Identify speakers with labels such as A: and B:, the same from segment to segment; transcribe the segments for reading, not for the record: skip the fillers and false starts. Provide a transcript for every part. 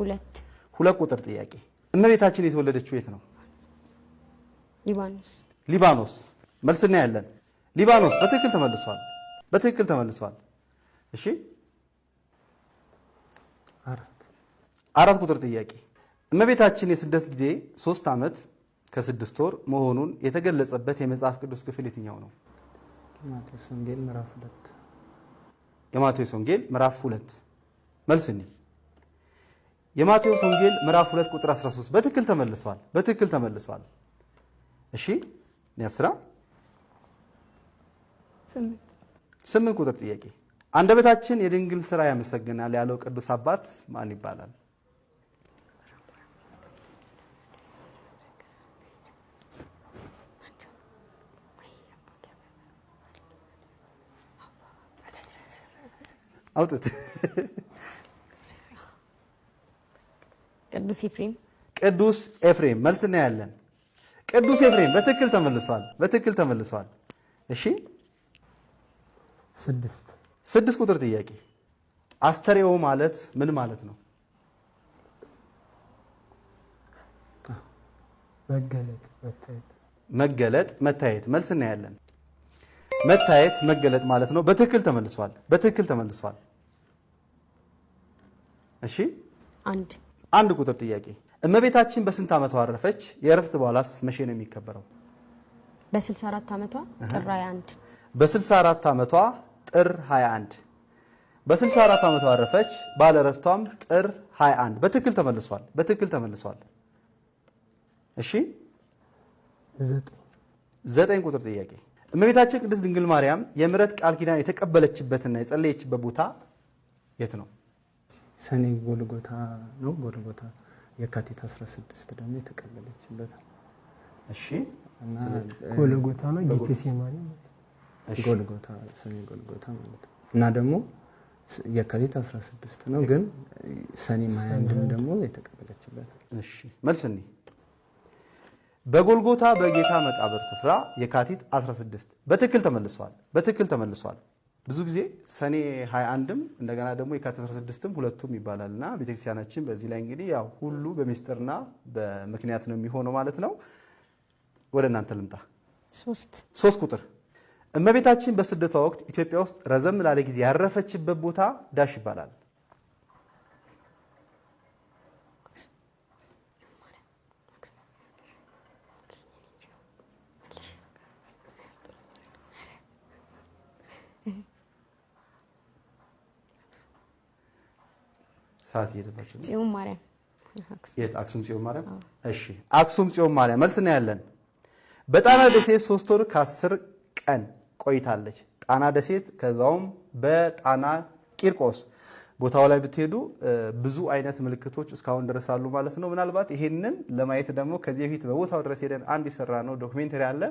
A: ሁለት።
B: 2 ቁጥር ጥያቄ፣ እመቤታችን የተወለደችው የት ነው?
A: ሊባኖስ።
B: ሊባኖስ። መልስ እናያለን። ሊባኖስ በትክክል ተመልሷል። በትክክል ተመልሷል። እሺ።
C: 4።
B: 4 ቁጥር ጥያቄ፣ እመቤታችን የስደት ጊዜ 3 ዓመት ከ6 ወር መሆኑን የተገለጸበት የመጽሐፍ ቅዱስ ክፍል የትኛው ነው?
C: የማቴዎስ ወንጌል ምዕራፍ 2።
B: የማቴዎስ ወንጌል ምዕራፍ 2። መልስ እንይ። የማቴዎስ ወንጌል ምዕራፍ 2 ቁጥር 13 በትክክል ተመልሷል። በትክክል ተመልሷል። እሺ፣ ነፍስራ።
D: 8።
B: 8 ቁጥር ጥያቄ፣ አንደበታችን የድንግል ስራ ያመሰግናል ያለው ቅዱስ አባት ማን ይባላል? አውጡት።
A: ቅዱስ ኤፍሬም።
B: ቅዱስ ኤፍሬም። መልስ እናያለን። ቅዱስ ኤፍሬም በትክክል ተመልሷል። በትክክል ተመልሷል። እሺ።
C: 6።
B: 6 ቁጥር ጥያቄ፣ አስተርእዮ ማለት ምን ማለት ነው?
C: መገለጥ፣ መታየት።
B: መገለጥ፣ መታየት። መልስ እናያለን። መታየት፣ መገለጥ ማለት ነው። በትክክል ተመልሷል። በትክክል ተመልሷል። እሺ።
A: 1።
B: 1 ቁጥር ጥያቄ፣ እመቤታችን በስንት ዓመቷ አረፈች? የእረፍት በዓሏስ መቼ ነው የሚከበረው?
A: በ64 ዓመቷ ጥር 21።
B: በ64 ዓመቷ ጥር 21። በ64 ዓመቷ አረፈች። ባለ እረፍቷም ጥር 21። በትክክል ተመልሷል። በትክክል ተመልሷል። እሺ።
C: 9።
B: 9 ቁጥር ጥያቄ፣ እመቤታችን ቅድስት ድንግል ማርያም የምሕረት ቃል ኪዳን የተቀበለችበትና የጸለየችበት ቦታ የት ነው?
C: ሰኔ ጎልጎታ ነው። ጎልጎታ የካቲት 16 ደግሞ የተቀበለችበት ነው።
B: እሺ።
C: እና
E: ጎልጎታ ነው፣ ጌቴሴማኒ።
B: እሺ።
C: ጎልጎታ፣ ሰኔ ጎልጎታ ማለት ነው። እና ደግሞ የካቲት 16 ነው፣ ግን ሰኔ 21 ደግሞ የተቀበለችበት ነው።
B: እሺ፣ መልስ እንይ። በጎልጎታ በጌታ መቃብር ስፍራ የካቲት 16 በትክክል ተመልሷል። በትክክል ተመልሷል። ብዙ ጊዜ ሰኔ 21ም እንደገና ደግሞ የካቲት 16ም ሁለቱም ይባላልና ቤተክርስቲያናችን በዚህ ላይ እንግዲህ ያው ሁሉ በሚስጥርና በምክንያት ነው የሚሆነው ማለት ነው። ወደ እናንተ ልምጣ።
A: 3።
B: 3 ቁጥር፣ እመቤታችን በስደቷ ወቅት ኢትዮጵያ ውስጥ ረዘም ላለ ጊዜ ያረፈችበት ቦታ ዳሽ ይባላል። ሰዓት እየሄደባችሁ ነው።
A: ጽዮን ማርያም።
B: የት? አክሱም ጽዮን ማርያም። እሺ፣ አክሱም ጽዮን ማርያም መልስ እናያለን። በጣና ደሴት 3 ወር ከ10 ቀን ቆይታለች። ጣና ደሴት ከዛውም በጣና ቂርቆስ ቦታው ላይ ብትሄዱ ብዙ አይነት ምልክቶች እስካሁን ድረስ አሉ ማለት ነው። ምናልባት ይሄንን ለማየት ደግሞ ከዚህ በፊት በቦታው ድረስ ሄደን አንድ የሰራነው ዶክመንተሪ አለ፣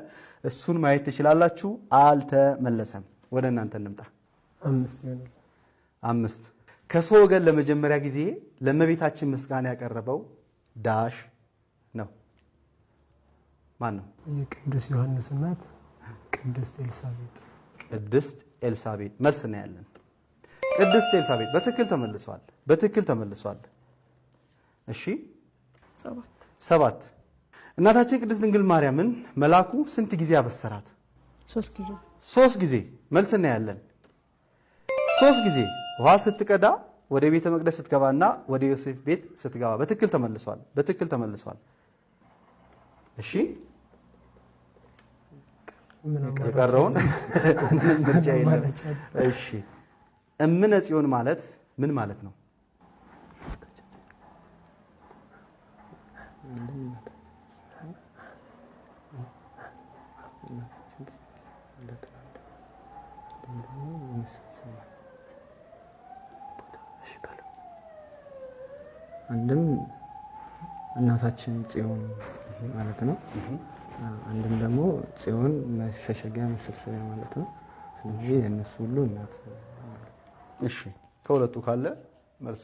B: እሱን ማየት ትችላላችሁ። አልተመለሰም። ወደ እናንተ እንምጣ።
E: 5 ይሆናል።
B: 5። ከሰው ወገን ለመጀመሪያ ጊዜ ለእመቤታችን ምስጋና ያቀረበው ዳሽ ነው። ማን ነው?
E: የቅዱስ ዮሐንስ እናት ቅድስት ኤልሳቤጥ።
B: ቅድስት ኤልሳቤጥ። መልስ እናያለን። ቅድስት ኤልሳቤጥ በትክክል ተመልሷል። በትክክል ተመልሷል። እሺ።
D: 7።
B: 7። እናታችን ቅድስት ድንግል ማርያምን መልአኩ ስንት ጊዜ አበሰራት?
A: 3 ጊዜ።
B: 3 ጊዜ። መልስ እናያለን። 3 ጊዜ። ውሃ ስትቀዳ፣ ወደ ቤተ መቅደስ ስትገባና ወደ ዮሴፍ ቤት ስትገባ። በትክክል ተመልሷል። በትክክል ተመልሷል። እሺ፣ የቀረውን ምርጫ የለም። እሺ፣ እምነ ጽዮን ማለት ምን ማለት ነው?
C: አንድም እናታችን ጽዮን ማለት ነው። አንድም ደግሞ ጽዮን መሸሸጊያ መሰብሰቢያ ማለት ነው። ስለዚህ የእነሱ ሁሉ እናት።
B: እሺ፣ ከሁለቱ ካለ መልሱ